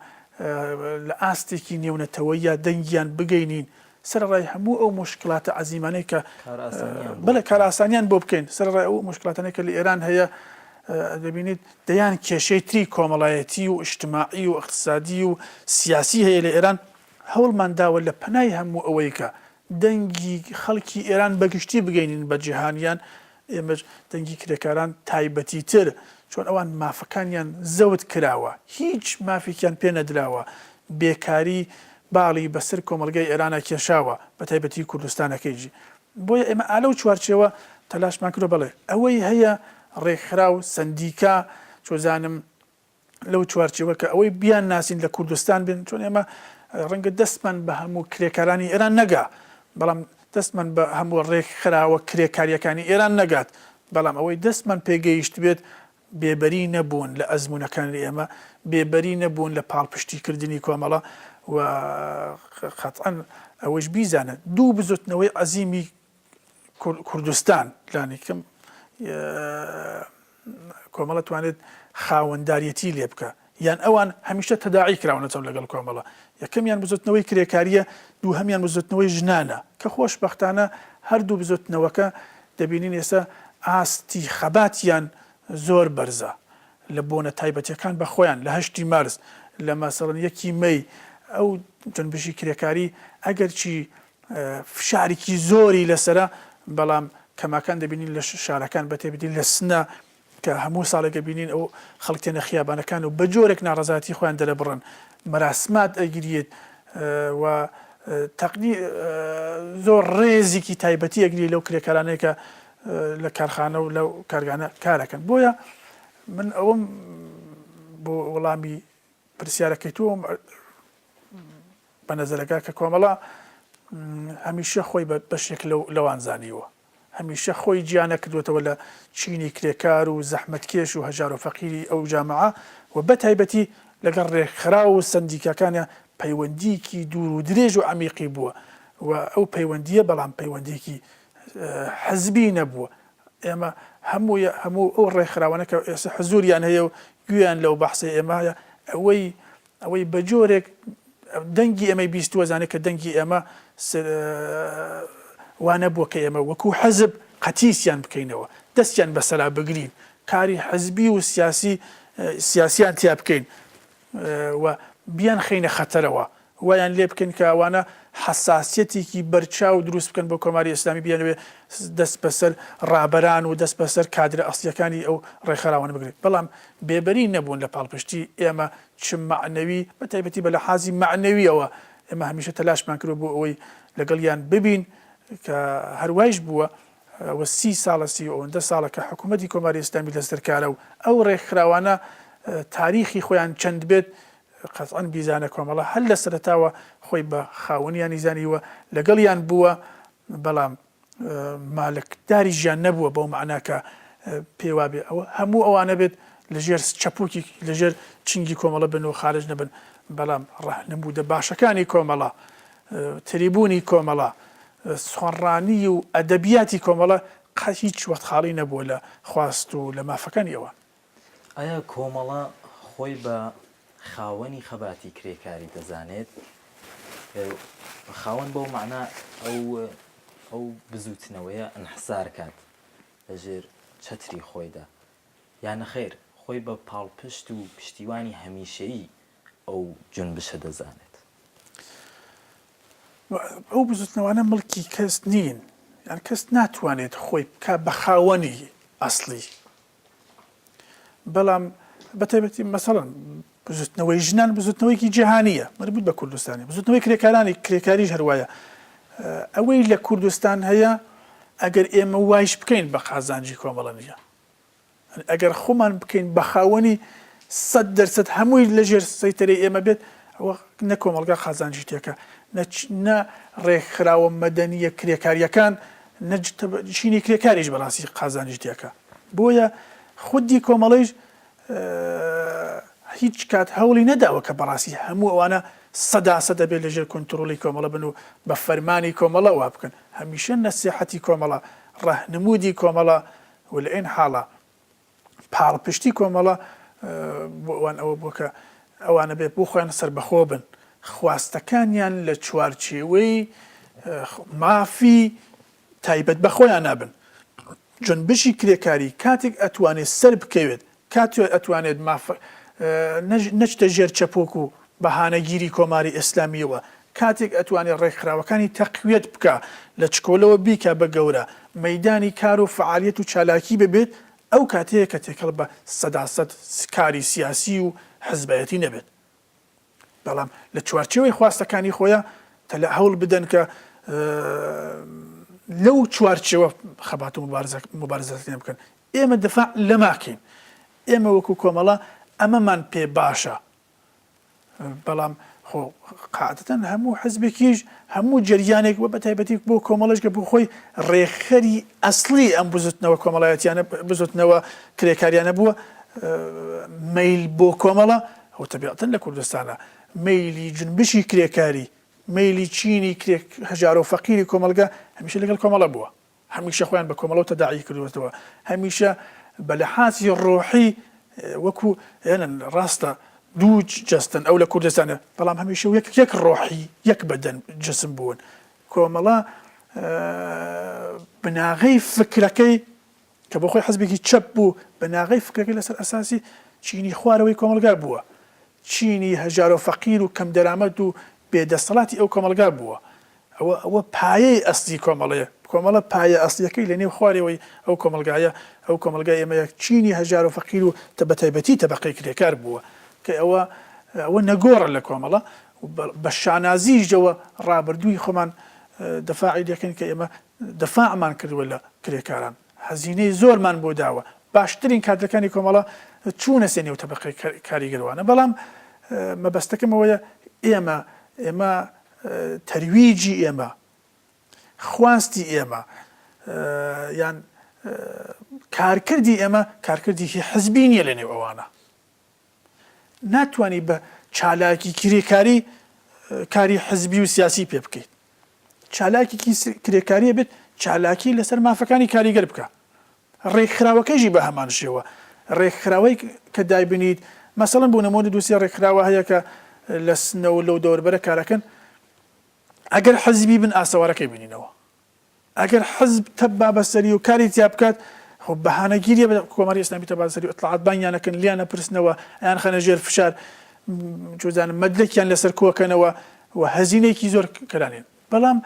لە ئاستێکی نێونەتەوەییا دەنگیان بگەینین سەرەڕای هەموو ئەو موشکڵاتە عەزیمانەی کە بەڵێ کارئاسانیان بۆ بکەین سەرەڕای ئەو موشکڵاتانەی کە لە ئێران هەیە دەبینیت دەیان کێشەی تری کۆمەڵایەتی و ئیجتماعی و ئیقتسادی و سیاسی هەیە لە ئێران هەوڵمان داوە لە پەنای هەموو ئەوەی کە دەنگی خەڵکی ئێران بە گشتی بگەینین بە جیهانیان، ئێمەش دەنگی کرێکاران تایبەتیتر، چۆن ئەوان مافەکانیان زەوت کراوە، هیچ مافێکیان پێ نەدراوە، بێکاری باڵی بەسەر کۆمەڵگای ئێرانا کێشاوە، بە تایبەتی کوردستانەکەیشی. بۆیە ئێمە ئا لەو چوارچێوە تەلاشمان کردوە، بەڵێ ئەوەی هەیە ڕێکخراو، سەندیکا، چۆزانم لەو چوارچێوە کە ئەوەی بیان ناسین لە کوردستان بن چۆن ئێمە ڕەنگە دەستمان بە هەموو کرێکارانی ئێران نەگا بەڵام دەستمان بە هەموو ڕێکخراوە کرێکاریەکانی ئێران نەگات بەڵام ئەوەی دەستمان پێگەیشت بێت بێبەری نەبوون لە ئەزمونونەکانی ئێمە بێبەری نەبوون لە پاڵپشتیکردنی کۆمەڵە و قەتعەن ئەوەش بیزانە دوو بزوتنەوەی عەزیمی کوردستان لانیکەم. کۆمەڵە توانێت خاوەنداریەتی لێ بکا یان ئەوان هەمیشە تەداعی کراونەتەوە لەگەڵ کۆمەڵە یەکەمیان بزوتنەوەی کرێکاریە دووهەمیان بزوتنەوەی ژنانە کە خۆشبەختانە هەردوو بزوتنەوەکە دەبینین ئێستا ئاستی خەباتیان زۆر بەرزە لە بۆنە تایبەتیەکان بە خۆیان لە هەشتی مارس لە مەسەڵەن یەکی مەی ئەو جنبشی کرێکاری ئەگەرچی فشارێکی زۆری لەسەرە، بەڵام کەماکان دەبینین لە شارەکان بەتایبەتی لە سنە کە هەموو ساڵێک ئەبینین ئەو خەڵک تێنە خیابانەکان و بە جۆرێک ناڕەزایەتی خۆیان دەرەبڕن مەراسمات ئەگریێت و تەقدی زۆر ڕێزێکی تایبەتی ئەگری لەو کرێکارانەیە کە لە کارخانە و لەو کارگانە کارەکەن بۆیە من ئەوەم بۆ وەڵامی پرسیارەکەی تۆ بە نەزەرەکە کە کۆمەڵە هەمیشە خۆی بە بەشێک لەوان زانیوە، هەمیشە خۆی جیا نەکردووەتەوە لە چینی کرێکار و زەحمەتکێش و هەژار و فەقیری ئەو جامعە و بە تایبەتی لەگەڵ رێکخراو و سەندیکاکانیا پەیوەندییەکی دوور و درێژ و عەمیقی بووە و ئەو پەیوەندییە بەڵام پەیوەندییەکی حزبی نەبووە. ئێمە هەموو هەموو ئەو رێکخراوانە کە ئێستا حزووریان هەیە و گوێیان لەو بەحسەی ئێمە هەیە ئەوەی ئەوەی بە جۆرێک دەنگی ئێمەی بیستووە زانێ کە دەنگی ئێمە وا نەبووە کە ئێمە وەکوو حزب قەتیسیان بکەینەوە، دەستیان بەسەرا بگرین، کاری حزبی و سیاسی سیاسیان تیا بکەین و بیانخەینە خەتەرەوە. وایان لێ بکەین کە ئەوانە حەساسیەتێکی بەرچاو دروست بکەن بۆ کۆماری ئیسلامی بیانەوێ دەست بەسەر ڕابەران و دەست بەسەر کادرە ئەسڵیەکانی ئەو ڕێکخراوانە بگرێت بەڵام بێبەری نەبوون لە پاڵپشتی ئێمە چ مەعنەوی بە تایبەتی بە لەحازی مەعنەویەوە ئێمە هەمیشە تەلاشمان کردوە بۆ ئەوەی لەگەڵیان ببین کە هەروایش بووە و سی ساڵە سی و ئەوەندە ساڵە کە حکوومەتی کۆماری ئیسلامی لەسەر کارە و ئەو ڕێکخراوانە تاریخی خۆیان چەند بێت قەتعەن بیزانە کۆمەڵە هەر لە سەرەتاوە خۆی بە خاوەنیانی زانیوە لەگەڵیان بووە بەڵام مالکداری ژیان نەبووە بەو مەعنا کە پێی وابێ ئەوە هەموو ئەوانە بێت لەژێر چەپوکی لەژێر چنگی کۆمەڵە بن و خارج نەبن بەڵام ڕەهنموودە باشەکانی کۆمەڵە تریبوونی کۆمەڵە سخنڕانی و ئەدەبیاتی کۆمەڵە قەت هیچ وەخت خاڵی نەبووە لە خواست و لە مافەکانی ئەوان. ئایا کۆمەڵە خۆی بە خاوەنی خەباتی کرێکاری دەزانێت؟ خاوەن بەو مەعنا ئەو ئەو بزووتنەوەیە ئینحسار کات لە ژێر چەتری خۆیدا یا نەخەیر خۆی بە پاڵپشت و پشتیوانی هەمیشەیی ئەو جونبشە دەزانێت؟ ئەو بزوتنەوانە مڵکی کەس نین، یان کەس ناتوانێت خۆی بکا بە خاوەنی ئەسڵی. بەڵام بەتایبەتی مەسەڵەن بزوتنەوەی ژنان بزوتنەوەیکی جیهانیە مەربوت بە کوردستانی بزوتنەوەی کرێکارانی کرێکاریش هەروایە ئەوەی لە کوردستان هەیە ئەگەر ئێمە وایش بکەین بە قازانجی کۆمەڵە نیە ئەگەر خۆمان بکەین بە خاوەنی سەد دەرسەد هەمووی لەژێر سەیتەرەی ئێمە بێت ئەوە نە کۆمەڵگا قازانجی تێکە نە ڕێکخراوە مەدەنیە کرێکاریەکان نە چینی کرێکاریش بەڕاستی قازانجی تێکە بۆیە خودی کۆمەڵەیش هیچ کات هەوڵی نەداوە کە بەڕاستی هەموو ئەوانە سەدا سەد دەبێت لەژێر کۆنترۆڵی کۆمەڵە بن و بە فەرمانی کۆمەڵە وا بکەن هەمیشە نەسیحەتی کۆمەڵە ڕەهنموودی کۆمەڵە و لە عین حاڵا پاڵپشتی کۆمەڵە بۆ ئەوان ئەوە بووە کە ئەوانە بێت بۆ خۆیان سەربەخۆ بن خواستەکانیان لە چوارچێوەی مافی تایبەت بە خۆیان نابن. جونبشی کرێکاری کاتێک ئەتوانێت سەر بکەوێت، کاتێ ئەتوانێت ماف نەچتە ژێر چەپۆک و بەهانەگیری کۆماری ئێسلامییەوە، کاتێک ئەتوانێت ڕێکخراوەکانی تەقویەت بکا، لە چکۆلەوە بیکا بە گەورە، مەیدانی کار و فەعالیەت و چالاکی ببێت، ئەو کاتەیە کە تێکەڵ بە سەداسەد کاری سیاسی و حزبایەتی نەبێت. بەڵام لە چوارچێوەی خواستەکانی خۆیا تەلا هەوڵ بدەن کە لەو چوارچێوە خەبات و مبارزەکان بکەن ئێمە دفاع لەماکەین ئێمە وەکو کۆمەڵە ئەمەمان پێ باشە بەڵام خۆ قاعدەتەن هەموو حزبێکیش هەموو جەریانێک وە بە تایبەتی بۆ کۆمەڵش کە بۆ خۆی ڕێکخەری ئەسڵی ئەم بزوتنەوە کۆمەڵایەتیانە بزوتنەوە کرێکاریانە بووە مەیل بۆ کۆمەڵە ئەوە تەبیعەتەن لە کوردستانا مەیلی جونبشی کرێکاری، مەیلی چینی کرێ هەژارو فەقیری کۆمەڵگا هەمیشە لەگەڵ کۆمەڵە بووە. هەمیشە خۆیان بە کۆمەڵەوە تەداعی کردووەتەوە، هەمیشە بە لەحاسی ڕۆحی وەکو هێنن ڕاستە دوو جەستەن ئەو لە کوردستانە بەڵام هەمیشە یەک یەک ڕۆحی یەک بەدەن جسم بوون کۆمەڵە بناغەی فکرەکەی کە بۆ خۆی حزبێکی چەپ بوو بناغەی فکرەکەی لەسەر ئەساسی چینی خوارەوەی کۆمەڵگا بووە چینی هەژار و فەقیر و کەم دەرامەت و بێ دەستەڵاتی ئەو کۆمەڵگا بووە. ئەوە ئەوە پایەی ئەسلی کۆمەڵەیە. کۆمەڵە پایە ئەسلیەکەی لە نێو خوارەوەی ئەو کۆمەڵگایە، ئەو کۆمەڵگای ئێمەیە چینی هەژار و فەقیر و بە تایبەتی تەبەقەی کرێکار بووە کە ئەوە ئەوە نەگۆڕە لە کۆمەڵە و بە شانازیشەوە ڕابردووی خۆمان دەفاعی دەکەین کە ئێمە دەفاعمان کردووە لە کرێکاران. هەزینەی زۆرمان بۆ داوە، باشترین کادرەکانی کۆمەڵە چوونەسە نێو تەبەقەی کاریگەروانە، بەڵام مەبەستەکەم ئەوەیە ئێمە ئێمە تەرویجی ئێمە خواستی ئێمە یان کارکردی ئێمە کارکردێکی حزبی نییە لە نێو ئەوانە ناتوانانی بە چالاکی کرێکاری کاری حزبی و سیاسی پێ بکەیت چالاکێکی کرێکاریە بێت چالاکی لەسەر مافەکانی کاریگەر بکە ڕێکخراوەکەیشی بە هەمان شێوە ڕێکخراوەی کە دایبنیت مەسەڵەن بۆ نمونە دووسێ ڕێکخراوە هەیە کە لە سنە و لەو دەوربەرە کارەکەن ئەگەر حەزبی بن ئاسەوارەکەی بینینەوە ئەگەر حزب تەبا بەسەری و کاری تیا بکات خۆ بەهانەگیریە بە کۆماری ئیسلامی تەبا بەسەری و ئیتڵاعات بانگیان ئەکەن لێیان ئەپرسنەوە ئەیان خەنە ژێر فشار چوزانم مەدرەکیان لەسەر کۆکەنەوە و هەزینەیەکی زۆر کەلانێن بەڵام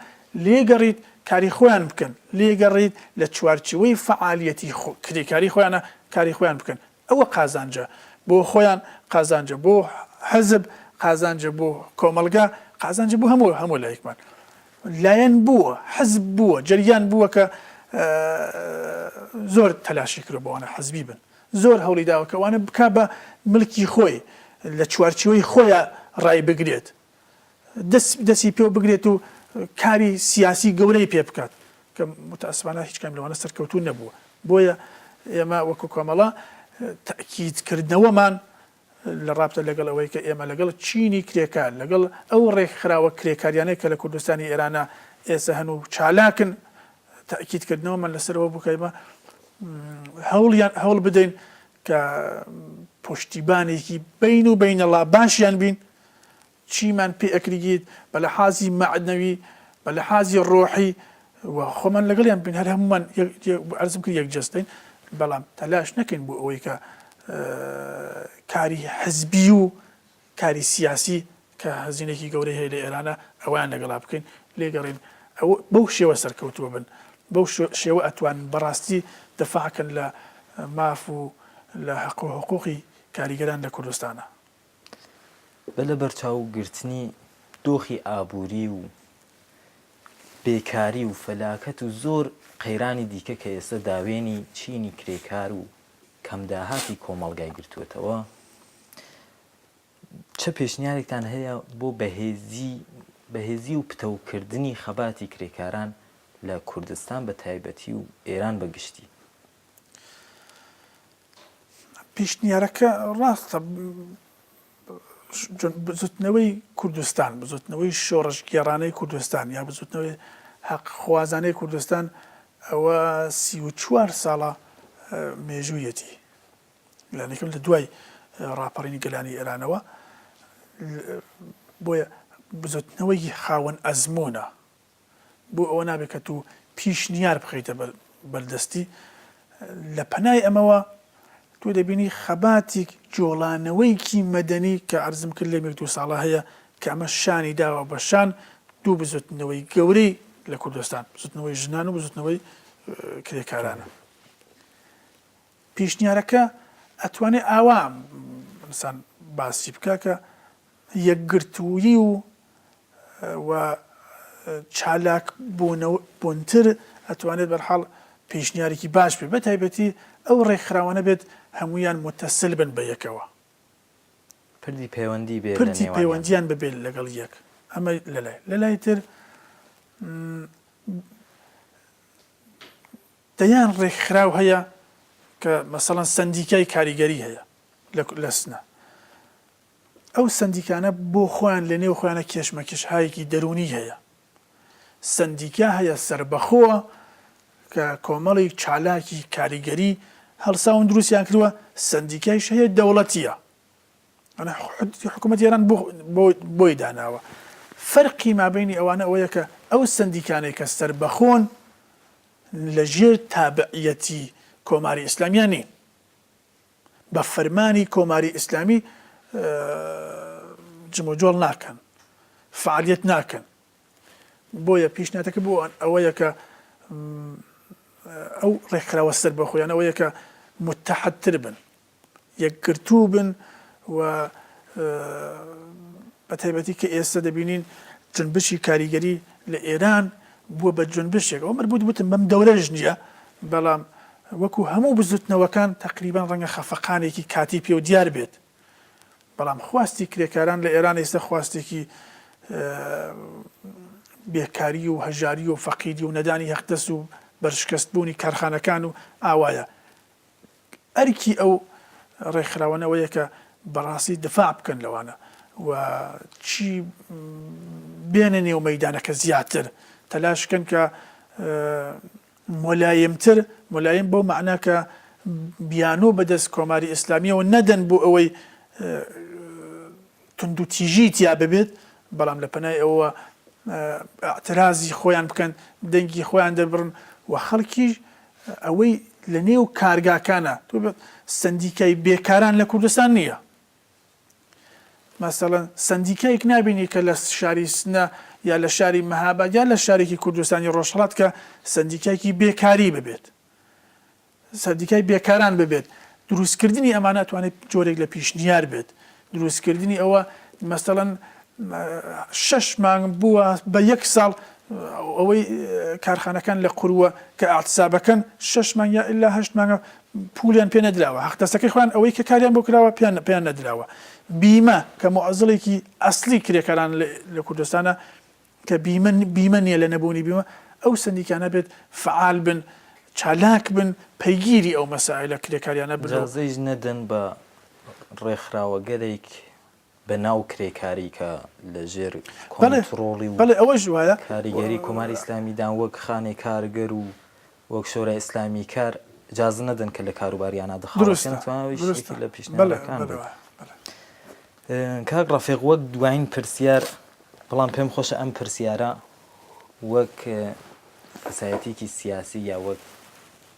لێگەڕیت کاری خۆیان بکەن لێگەڕیت لە چوارچێوەی فەعالیەتی کرێکاری خۆیانە کاری خۆیان بکەن ئەوە قازانجە بۆ خۆیان قازانجە بۆ حزب قازانجە بۆ کۆمەڵگا قازانجە بۆ هەموو هەموو لایەکمان لایەن بووە حزب بووە جەریان بووە کە زۆر تەلاشی کرد بۆوانە حزبی بن زۆر هەوڵی داوە کە ئەوانە بک بە ملکی خۆی لە چوارچیوەی خۆیان ڕای بگرێت دەست دەستی پێ بگرێت و کاری سیاسی گەورەی پێ بکات کە متاسفانە هیچ کام لەوانە سەرکەوتوو نەبووە بۆیە ئێمە وەکو کۆمەڵە تەئکید کردنەوەمان لە ڕابتە لەگەڵ ئەوەی کە ئێمە لەگەڵ چینی کرێکار لەگەڵ ئەو ڕێکخراوە کرێکاریانەی کە لە کوردستانی ئێرانە ئێستا هەن و چالاکن تەئکید کردنەوەمان لەسەرەوە بوو کە ئێمە هەوڵیان هەوڵ بدەین کە پشتیبانێکی بین و بینەڵا باشیان بین چیمان پێ ئەکریت بە لەحازی مەعنەوی بە لەحازی ڕۆحی و خۆمان لەگەڵیان بین هەر هەموومان عەرزم کرد یەک جەستەین بەڵام تەلاش نەکەین بۆ ئەوەی کە کاری حزبی و کاری سیاسی کە هەزینێکی گەورەی هەیە لە ئێرانە ئەویان لەگەڵا بکەین لێگەڕین ئەو بەو شێوە سەرکەوتووە بن بەو شێوە ئەتوان بەڕاستی دەفاعکەن لە ماف و لە حەق و حقوقی کاریگەران لە کوردستانە. بە لەبەرچاوگرتنی دۆخی ئابووری و بێکاری و فەلاکەت و زۆر قەیرانی دیکە کە ئێستا داوێنی چینی کرێکار و کەمداهاتی کۆمەڵگای گرتووەتەوە، چ پێشنیارێکتان هەیە بۆ بەهێزی بەهێزی و پتەوکردنی خەباتی کرێکاران لە کوردستان بە تایبەتی و ئێران بە گشتی؟ پێشنیارەکە ڕاستە بزوتنەوەی کوردستان بزوتنەوەی شۆڕشگێڕانەی کوردستان یا بزوتنەوەی حەقخوازانەی کوردستان ئەوە 34 ساڵە مێژوویەتی لانیکەم لە دوای ڕاپەڕینی گەلانی ئێرانەوە بۆیە بزوتنەوەی خاوەن ئەزمونە بۆ ئەوە نابێت کە تۆ پیشنیار بخەیتە بەردەستی، لە پەنای ئەمەوە تۆ دەبینی خەباتیک جۆڵانەوەیکی مەدەنی کە عەرزم کرد لەم یەک دوو ساڵە هەیە کە ئەمە شانی داوە بە شان دوو بزوتنەوەی گەورەی لە کوردستان بزوتنەوەی ژنان و بزوتنەوەی کرێکارانە. پیشنیارەکە ئەتوانێ ئاوا ئینسان باسی بکا کە یەکگرتوویی و و چالاک بوونەوە بوونتر ئەتوانێت بەرحاڵ پێشنیارێکی باش بێت بە تایبەتی ئەو ڕێکخراوانە بێت هەموویان موتەسل بن بە یەکەوە. پردی پەیوەندی بێ لە پردی نێوانیان. پەیوەندیان ببێت لەگەڵ یەک ئەمە لەلای لەلای تر دەیان ڕێکخراو هەیە کە مەسەڵەن سەندیکای کاریگەری هەیە لە سنە ئەو سەندیکانە بۆ خۆیان لە نێو خۆیانە کێشمەکێشهایەکی دەروونی هەیە سەندیکا هەیە سەربەخۆوە کە کۆمەڵێک چالاکی کاریگەری هەڵساون دروستیان کردووە، سەندیکایش هەیە دەوڵەتییە. حکوومەتی ئێران بۆی داناوە. فەرقی مابەینی ئەوانە ئەوەیە کە ئەو سەندیکانەی کە سەربەخۆن لە ژێر تابعیەتی کۆماری ئیسلامییا نین. بە فەرمانی کۆماری ئیسلامی جموجۆڵ ناکەن، فەعالیەت ناکەن. بۆیە پیشنیاتەکە بۆ ئەوەیە کە ئەو ڕێکخراوە سەربەخۆیانە ئەوەیە کە متحدتر بن، یەکگرتوو بن و بە تایبەتی کە ئێستا دەبینین جونبشی کاریگەری لە ئێران بووە بە جونبشێک ئەوە مەربوت وتم بەم دەورەش نییە بەڵام وەکو هەموو بزوتنەوەکان تەقریبەن ڕەنگە خەفەقانێکی کاتی پێو دیار بێت بەڵام خواستی کرێکاران لە ئێران ئێستا خواستێکی بێکاری و هەژاری و فەقیری و نەدانی هەقدەست و بەرشکەست بوونی کارخانەکان و ئاوایە ئەرکی ئەو ڕێکخراوانە ئەوەیە کە بەڕاستی دفاع بکەن لەوانە و چی بێنە نێو مەیدانەکە زیاتر تەلاش کەن کە ملایمتر، ملایم بەو مەعنا کە بیانوو بەدەست کۆماری ئیسلامییەوە نەدەن بۆ ئەوەی توندوتیژی تیا ببێت، بەڵام لە پەنای ئەوەوە ئیعترازی خۆیان بکەن، دەنگی خۆیان دەربڕن و خەڵکیش ئەوەی لە نێو کارگاکانە، سەندیکای بێکاران لە کوردستان نییە. مەسەڵەن سەندیکایەک نابینی کە لە شاری سنە یا لە شاری مەهاباد یا لە شارێکی کوردستانی ڕۆژهەڵات کە سەندیکایەکی بێکاری ببێت سەندیکای بێکاران ببێت دروستکردنی ئەمانە توانێت جۆرێک لە پیشنیار بێت دروستکردنی ئەوە مەسەڵەن شەش مانگ بووە بە یەک ساڵ ئەوەی کارخانەکان لە قوروە کە ئاعتسابەکەن شەش مانگ یا ئللا هەشت مانگە پولیان پێ نەدراوە، حەقدەستەکەی خۆیان ئەوەی کە کاریان بۆ کراوە پێیان پێیان نەدراوە. بیمە کە موعزڵێکی ئەسڵی کرێکاران لە کوردستانە کە بیمە بیمە نییە لە نەبوونی بیمە ئەو سەندیکانە بێت فەعال بن چالاک بن پەیگیری ئەو مەسائلە کرێکاریانە بن و. ئیجازەیش نەدەن بە ڕێکخراوەگەلێک بە ناو کرێکاری کە لە ژێر کۆنتڕۆڵی و کاریگەری کۆماری ئیسلامیدان وەک خانەی کارگەر و وەک شۆرای ئیسلامی کار ئیجازە نەدەن کە لە کاروباریانە دەخاڵەت بکەن توانای ئەوەیش یەکێک لە پیشنیارەکان بێت. کاک ڕەفیق وەک دوایین پرسیار بەڵام پێم خۆشە ئەم پرسیارە وەک کەسایەتیەکی سیاسی یا وەک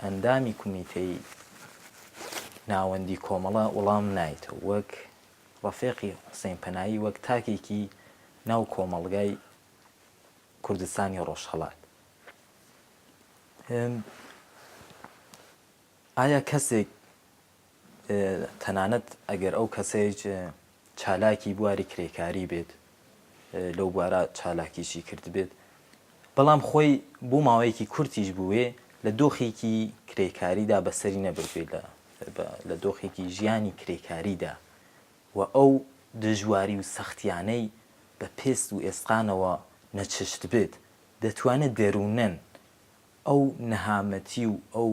ئەندامی کومیتەی ناوەندی کۆمەڵە وڵام نایتەوە وەک ڕەفیقی حوسەین پەنایی وەک تاکێکی ناو کۆمەڵگای کوردستانی ڕۆژهەڵات ئایا کەسێک تەنانەت ئەگەر ئەو کەسەیش چالاکی بواری کرێکاری بێت لەو بوارە چالاکیشی کردبێت بەڵام خۆی بۆ ماوەیەکی کورتیش بووێ لە دۆخێکی کرێکاریدا بەسەری نەبردوێ لە لە دۆخێکی ژیانی کرێکاریدا و ئەو دژواری و سەختیانەی بە پێست و ئێسقانەوە نەچشتبێت، دەتوانێت دەروونەن ئەو نەهامەتی و ئەو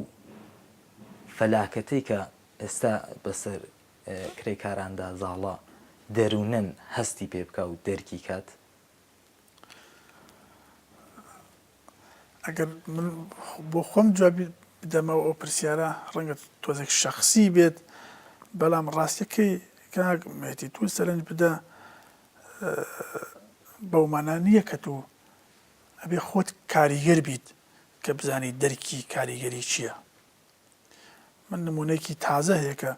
فەلاکەتەی کە ئێستا بەسەر کرێکاراندا زاڵە، دەروونەن هەستی پێ بکا و دەرکی کات؟ ئەگەر من بۆ خۆم جوابی بدەمەوە ئەو پرسیارە ڕەنگە تۆزێک شەخسی بێت بەڵام ڕاستیەکەی کاک مێتی تۆ سەرنج بدە بەو مانا نییە کە تۆ ئەبێ خۆت کاریگەر بیت کە بزانی دەرکی کاریگەری چییە من نمونەیەکی تازە هەیە کە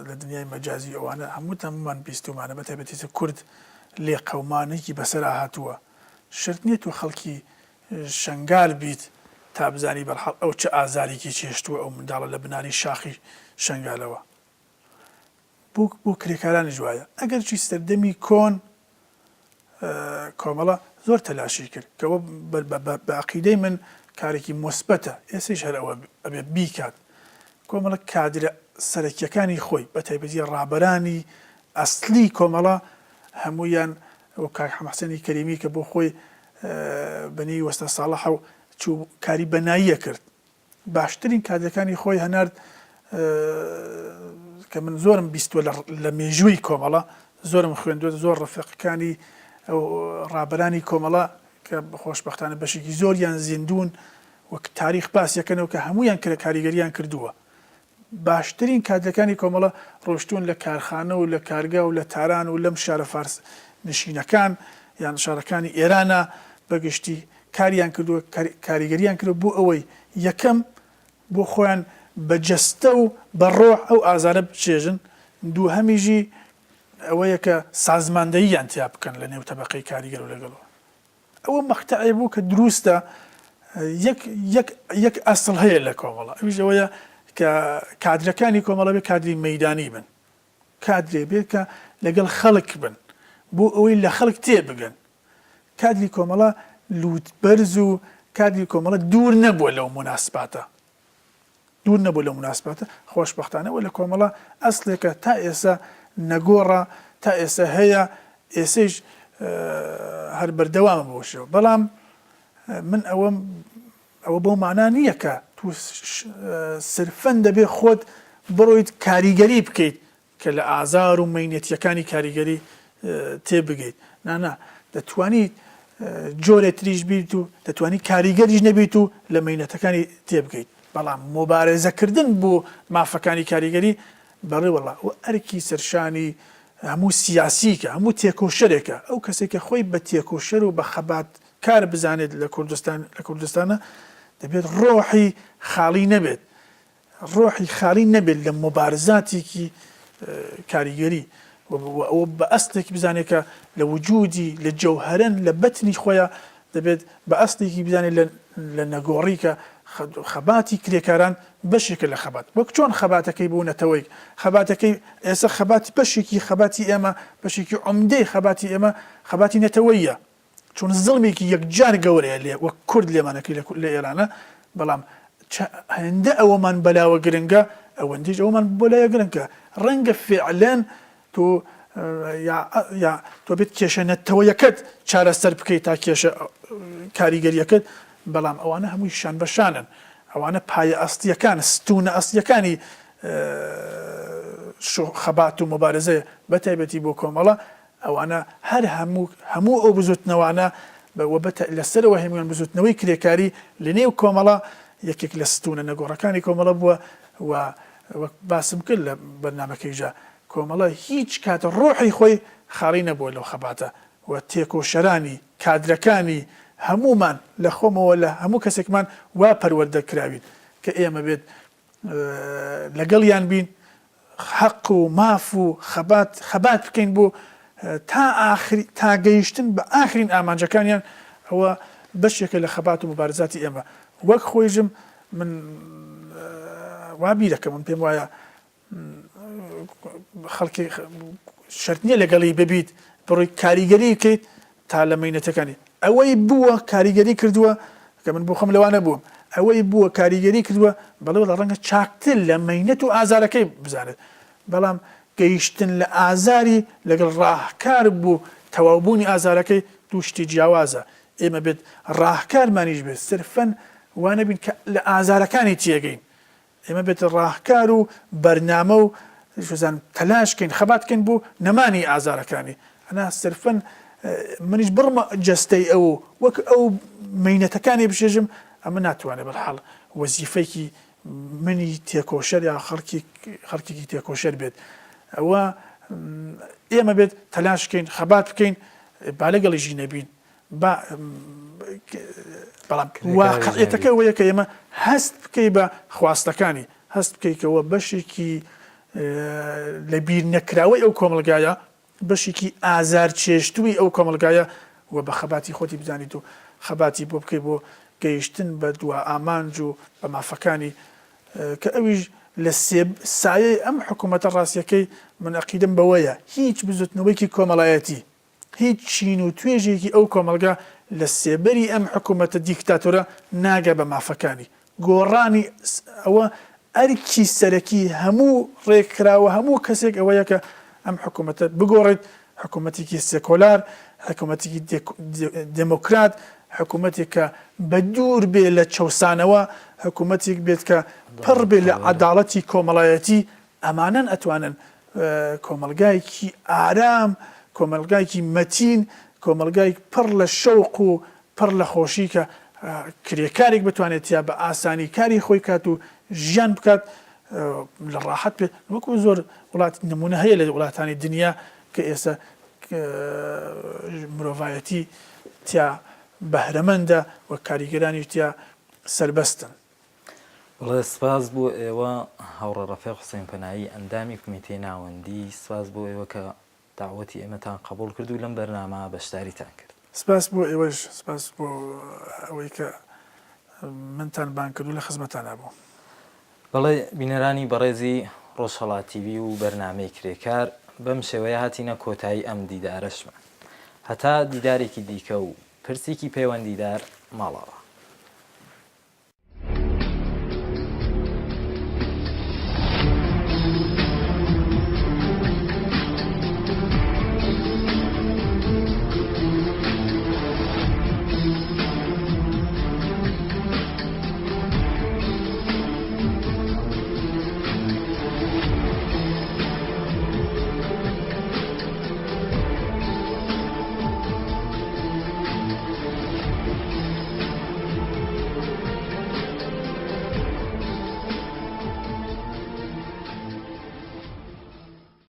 لە دنیای مەجازی ئەوانە هەموو هەمومان بیستومانە بە تایبەتی کورد لێقەومانێکی بەسەرا هاتووە شەرت نییە تۆ خەڵکی شەنگال بیت تا بزانی بەرحاڵ ئەو چ ئازارێکی چێشتووە ئەو منداڵە لە بناری شاخی شەنگالەوە بۆ بۆ کرێکارانیش وایە ئەگەرچی سەردەمی کۆن کۆمەڵە زۆر تەلاشی کرد کەەوە بە عقیدەی من کارێکی مۆسبەتە ئێسیش هەر ئەوە ئەبێ بیکات کۆمەڵە کادرە سەرەکیەکانی خۆی بە تایبەتی ڕابەرانی ئەسلی کۆمەڵە هەمویان و کاک حەمەحسێنی کەریمی کە بۆ خۆی بەنێوی وەستا ساڵحە و چوو کاری بەناییە کرد باشترین کادرەکانی خۆی هەنارد کە من زۆرم بیستوە لە مێژووی کۆمەڵە زۆرم خوێندوە زۆر ڕەفیقەکانی ڕابەرانی کۆمەڵە کە خۆشبەختانە بەشێکی زۆریان زیندوون و. وەک تاریخ باسیەکەنەوە کە هەموویان کرە کاریگەریان کردووە. باشترین کادرەکانی کۆمەڵە ڕۆشتوون لە کارخانە و لە کارگا و لە تاران و لەم شارە فارس نشینەکان یان شارەکانی ئێرانە بە گشتی کاریان کردووە کاریگەریان کردووە بۆ ئەوەی یەکەم بۆ خۆیان بە جەستە و بە ڕۆح ئەو ئازارە بچێژن دووهەمیژی ئەوەیە کە سازماندەییان تیا بکەن لە نێو تەبەقەی کاریگەر و لەگەڵ ئەوە مەقتەعێ بوو کە دروستە یەک یەک یەک ئەسڵ هەیە لە کۆمەڵە ئەویش ئەوەیە کە کادرەکانی کۆمەڵە بێ کادری مەیدانی بن کادرێ بێت کە لەگەڵ خەڵک بن بۆ ئەوەی لە خەڵک تێ بگەن کادری کۆمەڵە لووت بەرز و کادری کۆمەڵە دوور نەبووە لەو موناسباتە دوور نەبوو لەو موناسباتە، خۆشبەختانە ئەوە لە کۆمەڵە ئەسڵێکە تا ئێستا نەگۆڕە، تا ئێستا هەیە، ئێسەیش هەر بەردەوامە بەو شێوە. بەڵام من ئەوەم ئەوە بەو مانا نییە کە تو سرفەن دەبێ خۆت بڕۆیت کاریگەری بکەیت کە لە ئازار و مەینەتیەکانی کاریگەری تێبگەیت نا نا دەتوانیت جۆرێ تریش بیت و دەتوانی کاریگەریش نەبیت و لە مەینەتەکانی تێبگەیت بەڵام مۆبارێزەکردن بۆ مافەکانی کاریگەری بەڵێ وەڵا و ئەرکی سەرشانی هەموو سیاسیکە هەموو تێکۆشەرێکە ئەو کەسێک کە خۆی بە تێکۆشەر و بە خەبات کار بزانێت لە کوردستان لە کوردستانە دەبێت ڕۆحی خاڵی نەبێت ڕۆحی خالی نەبێت لە موبارزاتێکی کاریگەری و ئەوە بە ئەسڵێکی بزانێت کە لە وجودی لە جەوهەرەن لە بەتنی خۆیان دەبێت بە ئەسڵێکی بزانێت لە نەگۆڕی کە خەباتی کرێکاران بەشێکە لە خەبات وەک چۆن خەباتەکەی بۆ نەتەوەی خەباتەکەی ئێستا خەبات بەشێکی خەباتی ئێمە بەشێکی عمدەی خەباتی ئێمە خەباتی نەتەوەیە چون زڵمێکی یەکجار گەورەیە لێ وەک کورد لێمانەکەی لە ئێرانە بەڵام هێندە ئەوەمان بەلاوە گرنگە ئەوەندیش ئەومان بۆ لایە گرنگە ڕەنگە فعلەن تۆ یا تۆ بێت کێشە نەتەوەیەکەت چارەسەر بکەیت تا کێشە کاریگەریەکەت بەڵام ئەوانە هەمووی شان بەشانن ئەوانە پایە ئەستیەکان ستونە ئەستیەکانی خەبات و مبارزەیە بە تایبەتی بۆ کۆمەڵە ئەوانە هەر هەموو هەموو ئەو بزوتنەوانە بە وە بە لە سەرەوە هەموویان بزوتنەوەی کرێکاری لە نێو کۆمەڵە یەکێک لە ستوونە نەگۆڕەکانی کۆمەڵە بووە و وەک باسم کرد لە بەرنامەکەیشدا کۆمەڵە هیچ کات ڕۆحی خۆی خاڵی نەبووە لەو خەباتە و تێکۆشەرانی کادرەکانی هەموومان لە خۆمەوە لە هەموو کەسێکمان وا پەروەردە کراوین کە ئێمە بێت لەگەڵیان بین حەق و ماف و خەبات خەبات بکەین بۆ تا ئاخری تا گەیشتن بە ئاخرین ئامانجەکانیان ئەوە بەشێکە لە خەبات و مبارزاتی ئێمە وەک خۆیشم من وا بیرەکەم من پێم وایە خەڵکی شەرت نییە لەگەڵی ببیت بڕۆی کاریگەری بکەیت تا لە مەینەتەکانی ئەوەی بووە کاریگەری کردووە کە من بۆ خۆم لەوانە بووم ئەوەی بووە کاریگەری کردووە بەڵێ وەڵا ڕەنگە چاکتر لە مەینەت و ئازارەکەی بزانێت بەڵام گەیشتن لە ئازاری لەگەڵ ڕاهکار بوو تەواوبوونی ئازارەکەی دوو شتی جیاوازە ئێمە بێت ڕاهکارمانیش بێت سرفەن وانەبین کە لە ئازارەکانی تێگەین ئێمە بێت ڕاهکار و بەرنامە و شوزان تەلاش کەین خەبات کەین بۆ نەمانی ئازارەکانی ئەنا سرفەن منیش بڕمە جەستەی ئەو وەک ئەو مەینەتەکانی بشێژم ئەمە ناتوانێت بەرحاڵ وەزیفەیەکی منی تێکۆشەر یا خەڵکی خەڵکێکی تێکۆشەر بێت ئەوە ئێمە بێت تەلاش کەین خەبات بکەین با لەگەڵیشی نەبین با بەڵام واقعیەتەکە ئەوەیە کە ئێمە هەست بکەی بە خواستەکانی هەست بکەی کەەوە بەشێکی لە بیر نەکراوەی ئەو کۆمەلگایە بەشێکی ئازار چێشتووی ئەو کۆمەلگایە و بە خەباتی خۆتی بزانیت و خەباتی بۆ بکەی بۆ گەیشتن بە دوا ئامانج و بە مافەکانی کە ئەویش لە سایەی ئەم حکوومەتە ڕاستیەکەی من ئەقیدم بەوەیە هیچ بزوتنەوەیکی کۆمەڵایەتی هیچ چین و توێژێکی ئەو کۆمەڵگا لە سێبەری ئەم حکومەتە دیکتاتۆرە ناگا بە مافەکانی. گۆڕانی ئەوە ئەرکی سەرەکی هەموو ڕێکخراوە هەموو کەسێک ئەوەیە کە ئەم حکومەتە بگۆڕێت، حکومەتێکی سێکۆلار، حکومەتێکی دێمۆکرات، حکومەتێک کە بە دوور بێ لە چەوسانەوە، حکومەتێک بێت کە پڕ بێ لە عەداڵەتی کۆمەڵایەتی، ئەمانەن ئەتوانن کۆمەڵگایەکی ئارام، کۆمەڵگایەکی مەتین، کۆمەڵگای پڕ لە شەوق و پڕ لە خۆشی کە. کرێکارێک بتوانێت تیا بە ئاسانی کاری خۆی کات و ژیان بکات لە ڕاحەت بێت وەکو زۆر وڵات نمونە هەیە لە وڵاتانی دنیا کە ئێستا مرۆڤایەتی تیا بەهرەمەندە و کاریگەرانیش تیا سەربەستن. بەڵێ سپاس بۆ ئێوە هاوڕێ ڕەفیق حوسێن پەنایی ئەندامی کومیتەی ناوەندی سپاس بۆ ئێوە کە دەعوەتی ئێمەتان قەبووڵ کرد و لەم بەرنامە بەشداریتان کرد. سپاس بۆ ئێوەش، سپاس بۆ ئەوەی کە منتان بانگ کرد و لە خزمەتانا بووم. بەڵێ بینەرانی بەڕێزی ڕۆژهەڵات تیڤی و بەرنامەی کرێکار، بەم شێوەیە هاتینە کۆتایی ئەم دیدارەشمان. هەتا دیدارێکی دیکە و پرسێکی پەیوەندیدار، ماڵاوا.